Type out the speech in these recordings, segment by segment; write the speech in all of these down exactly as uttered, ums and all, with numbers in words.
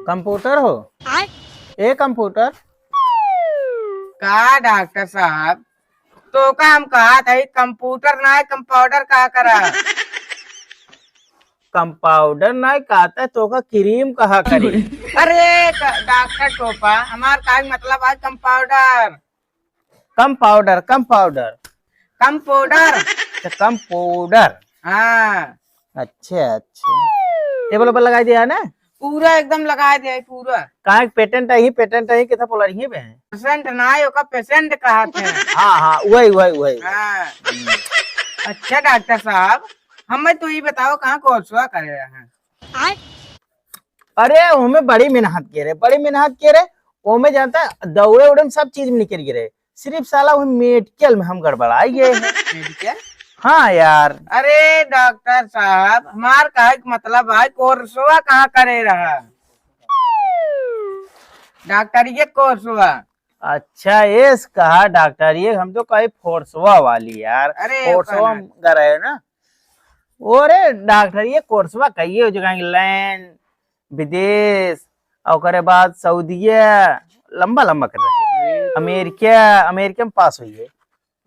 कंप्यूटर हो? आय? ए कंप्यूटर? का डॉक्टर साहब, तोका हम कहत हई कंप्यूटर नाहीं, कंपाउडर कहा करा। कंपाउडर नाहीं कहत है, तोका क्रीम कहा करी। अरे क-, डॉक्टर टोपा, हमार का मतलब है कंपाउडर। कम पाउडर, कम पाउडर। कम पाउडर? अच्छा, कम पाउडर। हाँ। अच्छा, अच्छा। टेबल पर लगाई दिया है ना? पूरा एकदम लगाई दिया है, पूरा। काहे के पेटेंट है ही, पेटेंट है ही, कितना पोलर ही बे? पेशेंट ना है, ओका पेशेंट कहत है। हाँ, हाँ, वही, वही, वही। हाँ। हम्म। अच्छा डॉक्टर साहब, हमें तो ये बताओ, कहाँ कोर्सवा करे हैं? आय? अरे, ओमे बड़ी मेहनत के रहे, बड़ी मेहनत के रहे। ओमे जानता, दौड़े उड़े में सब चीज में निकल गए रहे, सिर्फ साला वो मेडिकल में हम गड़बड़ाई गए हैं। मेडिकल? हाँ यार। अरे डॉक्टर साहब, हमार कहे के मतलब है, कोर्सवा कहाँ करे रहा? डॉक्टर ये कोर्सवा। अच्छा, एस कहा डॉक्टर, ये हम तो कही फोर्सवा वाली यार। अरे, फोर्सवा ओका ना। गए ना। अरे डॉक्टर, ये कोर्सवा कहिए हो जगह, इंग्लैंड, विदेश, और ओकरे बाद सऊदिया, लंबा लंबा कर रहे। अरे। अमेरिका, अमेरिका में पास हुई है।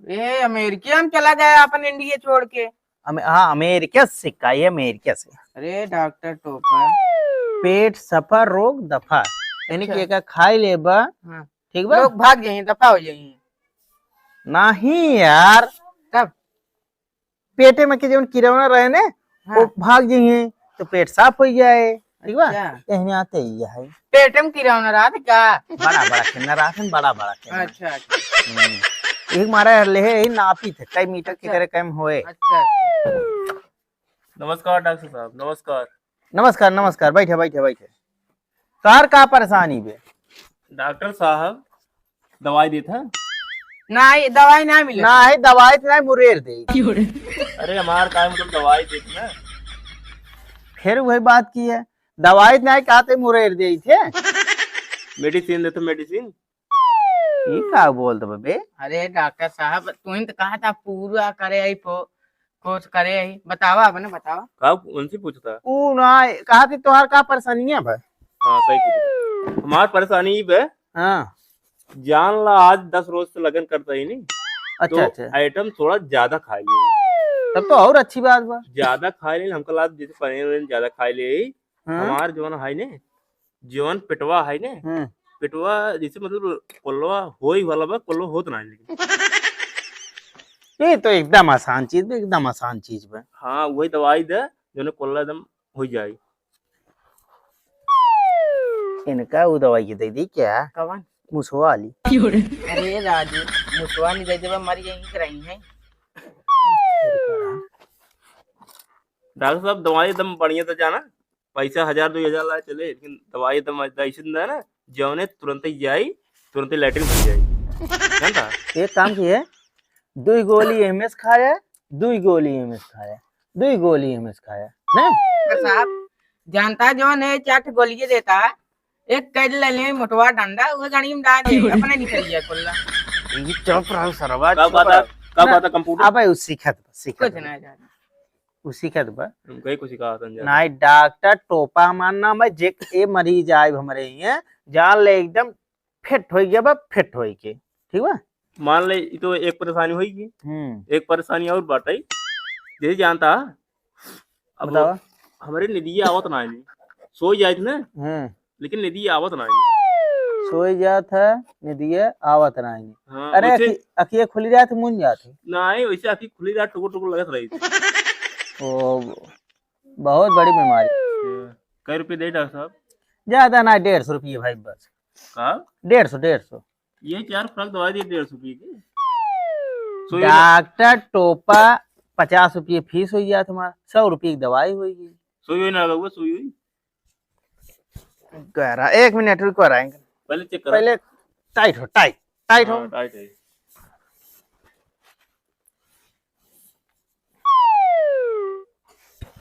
ए, अमेरिका में चला जाए अपन इंडिया छोड़ के। अमे-, हाँ, अमेरिका से सिक्का, ये अमेरिका से। अरे डॉक्टर टोपा। पेट सफा, रोग दफा, यानी कि अच्छा। एका खाई लेबा, हाँ। ठीक बा? लोग भाग जाइए, दफा हो जाइए। नहीं यार। तब? पेटे में के जौन किरौना रहे ने, हाँ। वो भाग जाइए, तो पेट साफ हो जाए, ठीक बा? अच्छा। एहमे आते ही है। पेटे में किरौना रहत का? बड़ा बड़ा खेलना रहत है, बड़ा बड़ा खेलना। अच्छा, अच्छा। हम्म। एक मारा ले है, यही नापी थे, कई मीटर के अच्छा। करे कम होए। अच्छा, अच्छा। नमस्कार डॉक्टर साहब, नमस्कार। नमस्कार, नमस्कार, बैठे, बैठे, बैठे। तोहार का परेशानी बे? डॉक्टर साहब, दवाई देत है? नाहीं, दवाई नाहीं मिले। नाहीं, दवाई तो नाहीं, मुरेर दे। अरे, हमार का मतलब दवाई देत ना। फिर वही बात की है, दवाई तो नाहीं कहते, मुरेर दे थे। मेडिसिन दे तो मेडिसिन। ई का बोलत बा बे? अरे डॉक्टर साहब, तू ही तो कहा था पूरा करे आई पो-, कोर्स करे आई। बतावा, अपने बतावा। का उनसे पूछता? ऊ ना, कहा थी तोहार का परेशानियां बा? हाँ, सही पूछता। हमार परेशानी ई बे। हाँ। जान ला आज दस रोज से लगन करता ही नहीं। अच्छा, तो अच्छा। आइटम थोड़ा ज्यादा खा लिए। तब तो और अच्छी बात बा। ज्यादा खा ले, हमका लाग जैसे पनीर वनीर ज्यादा खा ले। हाँ। हमार जौन है ने, जौन पेटवा है ने, हम्म। पेटवा जैसे मतलब कोल्लवा होई वाला बा, कोल्लवा होत ना है लेकिन। ये तो एकदम आसान चीज बा, एकदम आसान चीज बा। हाँ, वही दवाई दे, जौन कोल्ला एकदम हो जाए। इनका वो दवाई के दे दी क्या? कवन? मुसवा वाली। अरे राजू, मुसवा नहीं दे देबा, मर यहीं के रही है। डॉक्टर साहब, दवाई एकदम बढ़िया दे जाना। पैसा हजार दुई हजार लाए चले, लेकिन दवाई एकदम ऐसे दे ना, जौने तुरंत ही जाई, तुरंत ही लैट्रिन बन जाई। जानता? एक काम किए, दुई गोली एमएस खाया, दुई गोली एमएस खाया, दुई गोली एमएस खाया, नहीं? डॉक्टर साहब, जानता जौन है, चार ठे गोलिये देता, एक कैद ले ले, मोटवा डंडा, वो गाड़ी में डाल दे, अपने निकल गया कुल्ला। ये चुप रहो सरवा, का चुप बात है? रहो। का ना, बात है, कंप्यूटर? अबे, वो सीखत बा, सीखत कुछ बा। ना जाने। उ सीखत बा। हम कहीं कुछ कहा था, नहीं, डॉक्टर टोपा हमार नाम है, जे ए मरीज आए हमरे हियां, जान ले एकदम फिट होई गया बा, फिट होई के, ठीक बा? मान ले, ई तो एक परेशानी होई गई। हम्म। एक परेशानी और बाटे, जैसे जानता, अब बतावा। हमरे निदिया आवत ना है, सो जाइत ना, हम्म। लेकिन निदिया आवत ना है। सोई जात है, निदिया आवत ना है। हाँ, अरे, वैसे अखी-, अखिया खुली रहत, मुन जात है। नहीं, वैसे अखी खुली रहत, टुकुर टुकुर लगत रही। ओ, बहुत बड़ी बीमारी। हाँ। कै रुपये दे डॉक्टर साहब? ज्यादा ना, डेढ़ सौ रुपये भाई, बस। का? डेढ़ सौ, डेढ़ सौ। ये चार खुराक दवाई दी डेढ़ सौ रुपये की। सोई ना। डॉक्टर टोपा पचास रुपये फीस होई जात हमार, सौ रुपये की दवाई होई गई। सोई होई ना लगा हुआ, सोई होई। करा, एक मिनट रुको, आएंगे। पहले चेक करा। पहले टाइट हो, टाइट, टाइट हो। हाँ, टाइट है।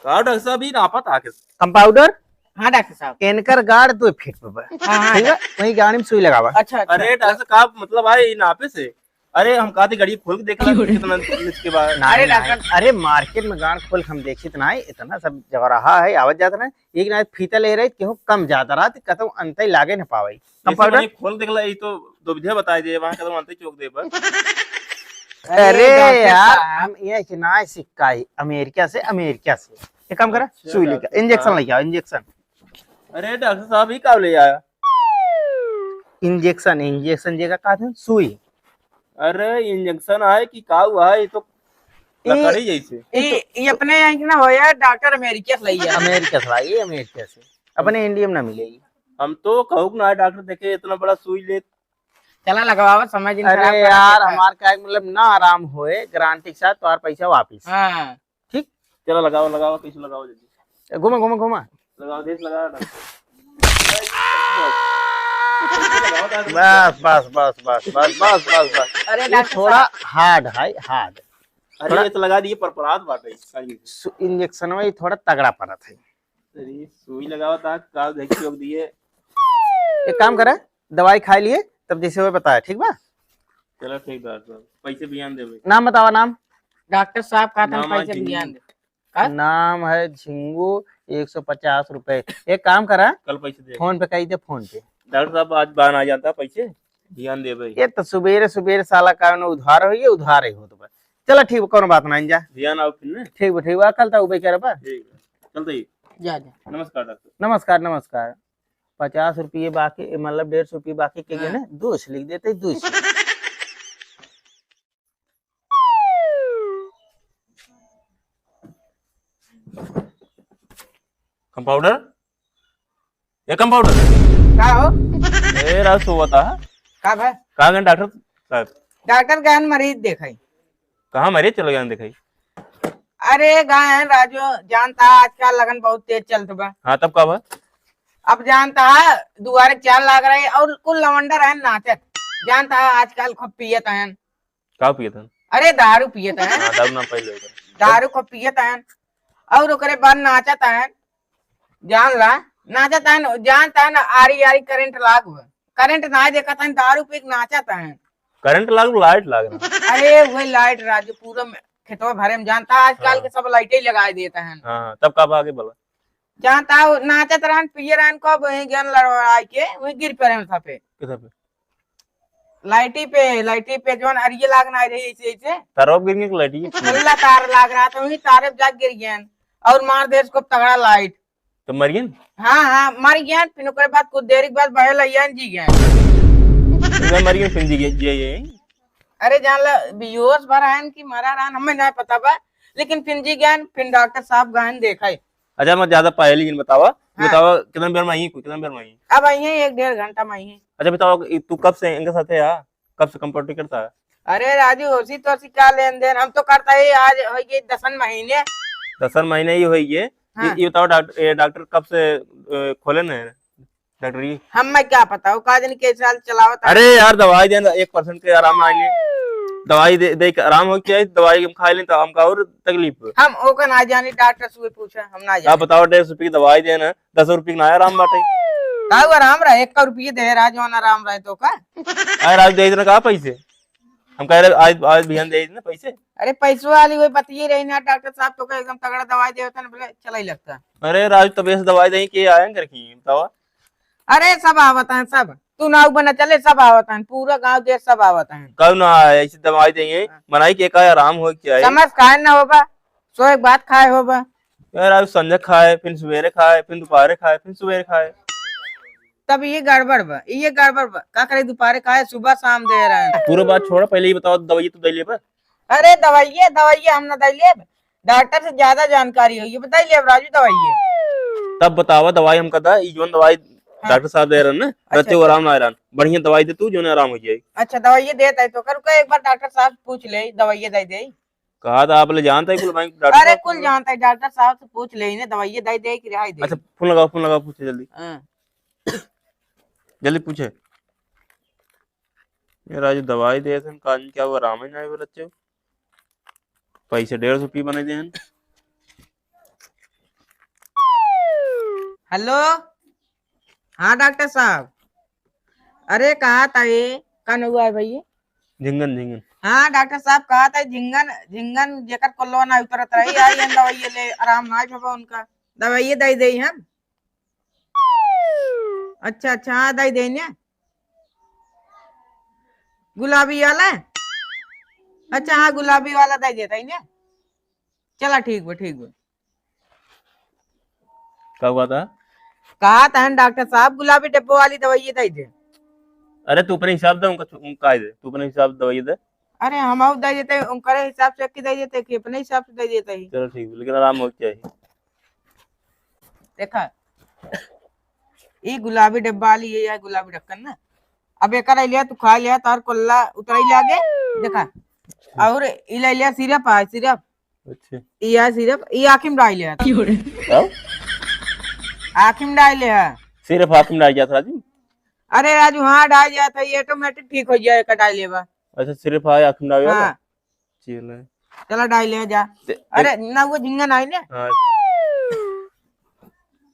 का डॉक्टर साहब, ई नापत आके? कंपाउंडर? हाँ डॉक्टर साहब। एनकर गाड़ दो फीट पे बा। हाँ, हाँ, ठीक है? डॉक्टर। वही गाड़ी में सुई लगावा। अच्छा, अच्छा। अरे डॉक्टर साहब, का मतलब है ई नापे से? अरे, हम कहते गाड़ी खोल के देख ला, कितना नीचे के बा। नहीं, अरे, नहीं, डॉक्टर। अरे, मार्केट में गांड खोल के हम देखित नहीं, इतना सब जगह रहा है, आवत जात नहीं। एक ना फीता ले रही, केहू कम जाता रहा, तो कतहु अंतई लागे न पावे। ऐसे कंपाउंडर? मने खोल देख ला, ई तो दुविधा बताई दे, वहाँ कतहु अंतई चोक दे बा। अरे अरे डॉक्टर यार, साहब। हम ये कि ना सिक्का ही, अमेरिका से, अमेरिका से। एक काम करा, अच्छा, सुई लेके, डॉक्टर इंजेक्शन साहब। लेके आओ, इंजेक्शन। अरे डॉक्टर साहब, ई का ले आया? इंजेक्शन, इंजेक्शन जेका कहत हैं, सुई। अरे इंजेक्शन आए कि का हुआ है? ये तो ई, लकड़ी जैसे। ई, ई अपने यहाँ के ना हो यार, डॉक्टर अमेरिका से लई है। अमेरिका से लाई, अमेरिका से। अपने इंडिया में ना मिले ई। हम तो कहूक ना है डॉक्टर, देखे इतना बड़ा सुई लेत। चला लगवावा, समय दिन खराब अरे करा यार, देखा। हमार का मतलब ना आराम होए, गारंटी के साथ तोहार पैसा वापिस। हाँ। ठीक? चला लगावा, लगावा, कैसे लगावा जल्दी। ए, घुमा, घुमा, घुमा। लगावा, देश लगावा ना। बस, बस, बस। अरे ये डॉक्टर थोड़ा साहब। हार्ड है, हार्ड। अरे थोड़ा ये तो लगा दिए, परपरात बाटे। सु-, इंजेक्शन में ये थोड़ा तगड़ा पड़त है। अरे सुई लगावा था, का देख के रोक दिए। एक काम करे, दवाई खाई लिए, तब जैसे वो बताया, ठीक बा? चलो ठीक डॉक्टर साहब, पैसे बिहान देबे। नाम बतावा, नाम। डॉक्टर साहब कहत हैं नाम पैसे आज बिहान दे। का? नाम है झिंगू, एक सौ पचास रुपए। एक काम करा, कल पैसे दे। फोन पे कही दे, फोन पे। डॉक्टर साहब, आज बान आ जाता पैसे, बिहान देबे। ये तो सुबेरे सुबेरे साला का न उधार होइए, उधार ही होत बा। चला ठीक बा, कौनो बात नहीं जा। बिहान आओ फिर ना। ठीक बा, ठीक बा, कल तक उबे करबा। ठीक बा, चलते ही। जा, जा। नमस्कार डॉक्टर। नमस्कार, नमस्कार। पचास रुपये बाकी, मतलब डेढ़ सौ रुपये बाकी के हाँ। गने दो सौ लिख देते, दो सौ। कंपाउंडर, ए कंपाउंडर। का हो? ए, राज सोवत हा। का भा? का गन डॉक्टर साहब? डॉक्टर गन मरीज देखाई। कहाँ मरीज चलो गन देखाई? अरे गन राजू, जानता आजकल लगन बहुत तेज चलत बा। हाँ, तब का बा? अब जानता है, दुआरे चार लाग रहे और कुल लवंडर हैं नाचत। जानता है, आजकल खूब पियत हैं। का पियत हैं? अरे, दारू पियत हैं। हाँ, दारू ना पहले होता। दारू खूब पियत हैं और ओकरे बाद नाचत हैं। जान ला, नाचत हैं, जानता है ना, आरी आरी करंट लाग हुआ। करंट ना देखत हैं, दारू पी के नाचत हैं। करंट लाग, लाइट लाग रहा। अरे, वही लाइट राजू, पूरा में खेतवा भरे में जानता है, आजकल हाँ। के सब लाइटे ही लगा देते हैं। हाँ, तब का भागे बोला? जानता हो, नाचत रहन, पिए रहन, कब वहीं गन लड़वाई के, वहीं गिर पड़े हैं सब पे। किधर पे? लाइटी पे, लाइटी पे जौन अरिये लाग ना रही ऐसे, ऐसे। तारो गिर गए लाइटी? खुला तार लाग रहा था, वहीं तारे पे जाके गिर गए और मार दे इसको तगड़ा लाइट। तो मर गए? हाँ, हाँ, मर गए। फिर ओकरे बाद कुछ देरी के बाद बहे लइयन जी गए। तो मर गए, फिर जी गए, जी गए। अरे जान ला, बेहोश भर आयन कि मरा रहन, हमें ना पता बा, लेकिन फिर जी गए, फिर डॉक्टर साहब गए देखाई। अच्छा, मैं ज्यादा पहले ही बतावा, हाँ। बतावा, कितना बेर में आई, कितना बेर में आई? अब आई है, एक डेढ़ घंटा में आई है। अच्छा, बतावा, ई तू कब से इनके साथ है, हाँ? कब से कंपाउंडर करता है? अरे राजू, होसी तो होसी क्या लेन देन, हम तो करता है आज हो गए दसन महीने। दसन महीने ही हो गए। हाँ। ये, ये बताओ डॉक्टर, ये डॉक्टर कब से, अ, खोले न है डॉक्टर जी? हम मैं क्या पता, वो का दिन के साल चलावत है। अरे यार, दवाई देन, एक परसेंट के आराम आइले। दवाई दे, दे के आराम हो क्या है? दवाई हम खा लें तो हमका और तकलीफ। हम ओका ना जानी, डॉक्टर से पूछा, हम ना आप जानी। बताओ, डेढ़ सौ रुपये की दवाई देना, दस रुपये की ना आराम बाटे। का वो आराम रहे, एक रुपये दे रहा, जौन आराम रहे तो का? अरे आज दे देना का पैसे? हम कह रहे आज, आज बिहान दे देना पैसे। अरे पैसों वाली वही बतिये रही ना, डॉक्टर साहब तो का एकदम तगड़ा दवाई देवता ना, बोले चला ही लगता। अरे राज, तबीयत से दवाई दे के आए हैं घर की, बतावा। अरे सब आवत हैं, सब। तू नाव बना चले, सब आवत हैं, पूरा गांव देश सब आवत हैं। कब ना आए, ऐसी दवाई देंगे, हाँ। बनाई के का आराम हो क्या है? समझ खाए ना होबा, सो एक बात खाए होबा। यार, आज संझा खाए, फिर सवेरे खाए, फिर दोपहरे खाए, फिर सवेरे खाए। तब ये गड़बड़ बा, ये गड़बड़ बा। का करे, दोपहरे खाए, सुबह शाम दे रहे हैं। पूरा बात छोड़ा, पहले ये बताओ, दवाई तो दे लेबा? अरे दवाइये, दवाइये हम ना दे लेब, डॉक्टर से ज्यादा जानकारी हो, ये बताई लेब राजू दवाइये। तब बतावा, दवाई हमका दा, ई जौन दवाई हाँ। डॉक्टर साहब दे रहन ना, अच्छा। रहते वो आराम ना रहन, बढ़िया दवाई दे तू, जौन आराम हो जाए। अच्छा, दवाइये देत है तो कर, रुका, एक बार डॉक्टर साहब से पूछ ले, दवाइये दे दे। कहा था आप ले जानता है कुल बैंक डॉक्टर अरे साहब कुल को? जानता है, डॉक्टर साहब से पूछ ले, इन्हें दवाइये दे दे कि रिहाई दे। अच्छा, फोन लगाओ, फोन लगाओ, पूछे जल्दी। हाँ। जल्दी पूछे। ये राजू दवाई दे थे, कान क्या वो आराम ही ना आवे बच्चे। पैसे डेढ़ सौ रुपये बने दे हैं। हेलो, हाँ डॉक्टर साहब, अरे कहा था ये, का नौआ है भैया? झिंगन, झिंगन। हाँ, डॉक्टर साहब, कहा था झिंगन, झिंगन जेकर कोल्लवा ना उतरत रही, आई हम दवाई ले, आराम ना भवा उनका, दवाई दे दे हम। अच्छा, अच्छा, हाँ, दे दे ने। गुलाबी वाला? अच्छा, हाँ, गुलाबी वाला दे देता ही ने। चला, ठीक बा, ठीक बा। का हुआ था? कहा था डॉक्टर साहब, गुलाबी डब्बो वाली दवाई दे दे। अरे, तू अपने हिसाब दे, उनका छु-, उनका दे, तू अपने हिसाब दवाई दे। अरे, हम और दे देते, उनकरे हिसाब से की दे देते कि अपने हिसाब से दे देते ही। चलो, ठीक, लेकिन आराम हो चाहिए। देखा, ई गुलाबी डब्बा वाली है, या गुलाबी ढक्कन ना। अब एकर लिया, तू खा लिया, तार कोल्ला उतराई लागे। देखा, और ई ले लिया सिरप है, सिरप। अच्छा। ई है सिरप, ई आँखी में डाल लिया। क्यों रे? हाँ? आँखी में डाल लिया। सिरप आँखी में डाल जात राजू? अरे राजू, हाँ, डाल जात है, ये ऑटोमेटिक ठीक हो जाए, एकर डाल लेबा। अच्छा, सिरप है आँखी में डाल जात है? हाँ। चला। चला, डाल ले जा। ते-, अरे, एक ना, वो झिंगा ना आई ने। हाँ।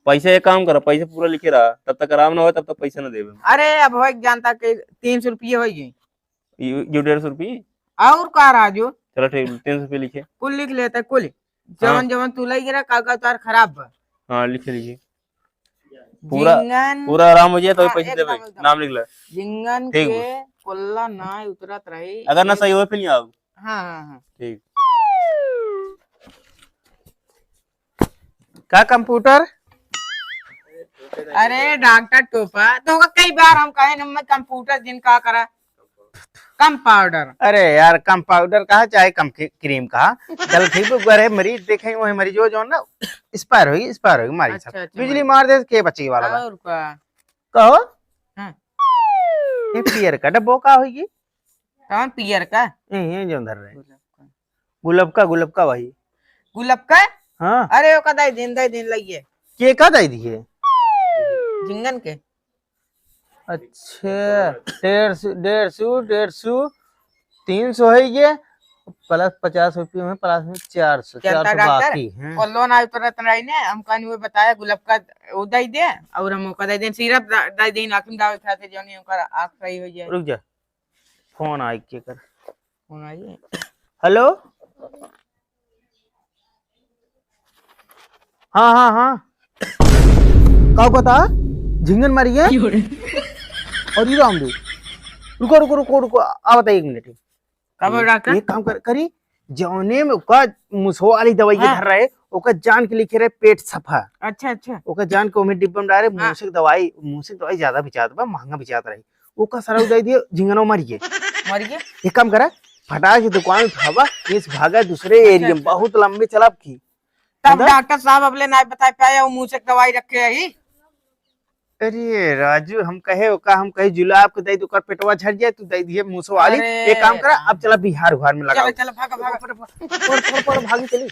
पैसा एक काम करा, पैसा पूरा लिखे रहा, तब तक आराम ना हो, तब तक पैसा ना देबे। अरे, अब हो जानता कि तीन सौ रुपये हो गए। यू, यू डेढ़ सौ रुपये? और का राजू? चलो ठीक, तीन सौ रुपये लिखे। कुल लिख लेते, कुल। हाँ। जवन जवन तू लइ गिरा, का का तार खराब बा। हाँ, लिखे, लिखे। पूरा, झिंगन पूरा आराम हो जाए तो हाँ, पैसे देबे। एकदम, एकदम। नाम लिख ले। झिंगन ठीक के बा। कोल्ला ना उतरत रही। अगर ना सही हो, फिर आओ। हाँ, हाँ, हाँ। ठीक। का कंप्यूटर? अरे डॉक्टर टोपा, तो कई बार हम कहे न, मैं कंप्यूटर जिन का करा, कंपाउडर। अरे यार, कंपाउडर कहा चाहे कम क्री-, क्रीम कहा, चल ठीक बा, घरे मरीज देखे, वही मरीजो जो ना एक्सपायर होई, एक्सपायर होई, मारी अच्छा, सब। अच्छा, बिजली मारी। मार दे, के बची वाला बा? और का? कहो? हाँ। ये पियर का डब्बो का होई? कौन पियर का? ये, ये जो धर रहे। गुलबका। गुलबका, गुलबका भाई। गुलबका? हाँ। अरे, ओका दे दिन, दे दिन लइए। के का दे दिए? झिंगन के। अच्छा, डेढ़ सौ, डेढ़ सौ, डेढ़ सौ, तीन सौ है ये, प्लस पचास रुपये में, प्लस में चार सौ, जनता चार सौ डॉक्टर, बाकी हैं। और लोन आए तो रतन राई ने, हम कहनी वो बताया, गुलबका वो दे दे, और हम ओका दे दें, सिरप द-, दे दें, आँख में डाले खातिर, जौन ही ओकर आँख सही हो जाए। रुक जा, फोन आई के कर। फोन आई है। हेलो? हाँ, हाँ, हाँ। का कहता? झिंगन मारी है? क्यों रे? और ये राम दे। रुको, रुको, रुको, रुको, आ बताइए एक मिनट। का बोल रहा था? एक काम कर, करी, जौने में ओका मुसवा वाली दवाई के हाँ। धर रहे, ओका जान के लिखे रहे पेट सफा। अच्छा, अच्छा। ओका जान के ओमे डिब्बा में डाले, हाँ। मूसक दवाई, मूसक दवाई ज्यादा बिचात बा, महंगा बिचात रही। ओका सारा उदाई दिए, झिंगनो मर गए। मर गए? एक काम करा, फटाक से दुकान उठावा, इस भागा दूसरे अच्छा, एरिया में, अच्छा। बहुत लंबे चलब की। तब मतलब? डॉक्टर साहब अबले ना बता पाए, वो मूसक दवाई रखे है ही। अरे राजू, हम कहे, ओका हम कहे जुलाब के दे दे, ओकर पेटवा झड़ जाए, तू दे दिए मूसो वाली। अरे एक काम करा, राम। अब चला बिहार उहार में लगा। चला, चला, भागा, भागा। पकड़, पकड़, पकड़, पकड़, भागी चली।